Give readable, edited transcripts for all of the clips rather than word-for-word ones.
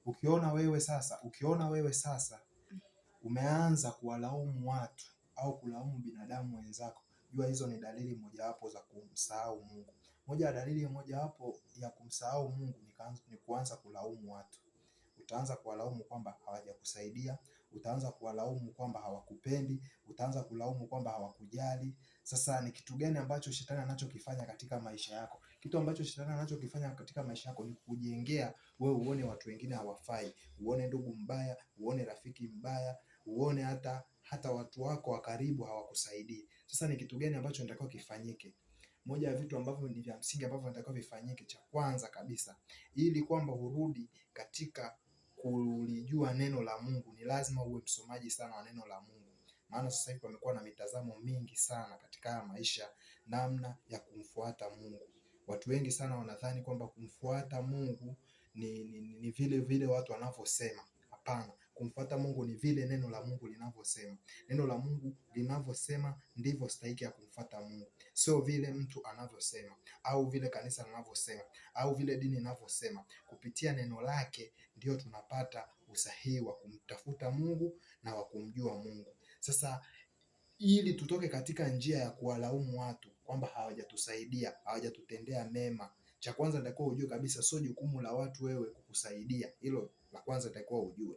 Ukiona wewe sasa umeanza kuwalaumu watu au kulaumu binadamu wenzako, jua hizo ni dalili mojawapo za kumsahau Mungu. Moja ya dalili mojawapo ya kumsahau Mungu ni kuanza kulaumu watu. Utaanza kuwalaumu kwamba hawajakusaidia, utaanza kuwalaumu kwamba hawakupendi, utaanza kulaumu kwamba hawakujali. Sasa ni kitu gani ambacho shetani anachokifanya katika maisha yako? Kitu ambacho shetani anachokifanya katika maisha yako ni kujengea wewe uone watu wengine hawafai, uone ndugu mbaya, uone rafiki mbaya, uone hata watu wako wa karibu hawakusaidii. Sasa ni kitu gani ambacho natakiwa kifanyike? Moja ya vitu ambavyo ni vya msingi ambavyo natakiwa vifanyike, cha kwanza kabisa, ili kwamba urudi katika kulijua neno la Mungu, ni lazima uwe msomaji sana wa neno la Mungu. Maana sasa hivi pamekuwa na mitazamo mingi sana katika haya maisha, namna ya kumfuata Mungu. Watu wengi sana wanadhani kwamba kumfuata Mungu ni vile vile watu wanavyosema. Hapana, kumfuata Mungu ni vile neno la Mungu linavyosema. Neno la Mungu linavyosema ndivyo stahiki ya kumfuata Mungu, sio vile mtu anavyosema au vile kanisa linavyosema au vile dini inavyosema. Kupitia neno lake ndio tunapata usahihi wa kumtafuta Mungu na wa kumjua Mungu. Sasa ili tutoke katika njia ya kuwalaumu watu kwamba hawajatusaidia, hawajatutendea mema, cha kwanza nitakuwa ujue kabisa sio jukumu la watu wewe kukusaidia. Hilo la kwanza nitakuwa ujue.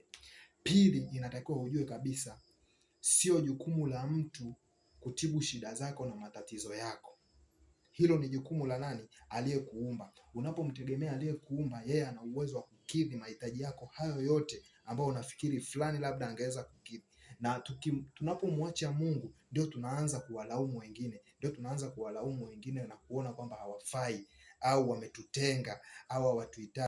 Pili, inatakiwa ujue kabisa sio jukumu la mtu kutibu shida zako na matatizo yako. Hilo ni jukumu la nani? Aliyekuumba. Unapomtegemea aliyekuumba, yeye ana uwezo wa kukidhi mahitaji yako hayo yote ambayo unafikiri fulani labda angeweza kukidhi. Na tunapomwacha Mungu ndio tunaanza kuwalaumu wengine, ndio tunaanza kuwalaumu wengine na kuona kwamba hawafai au wametutenga au hawatuhitaji.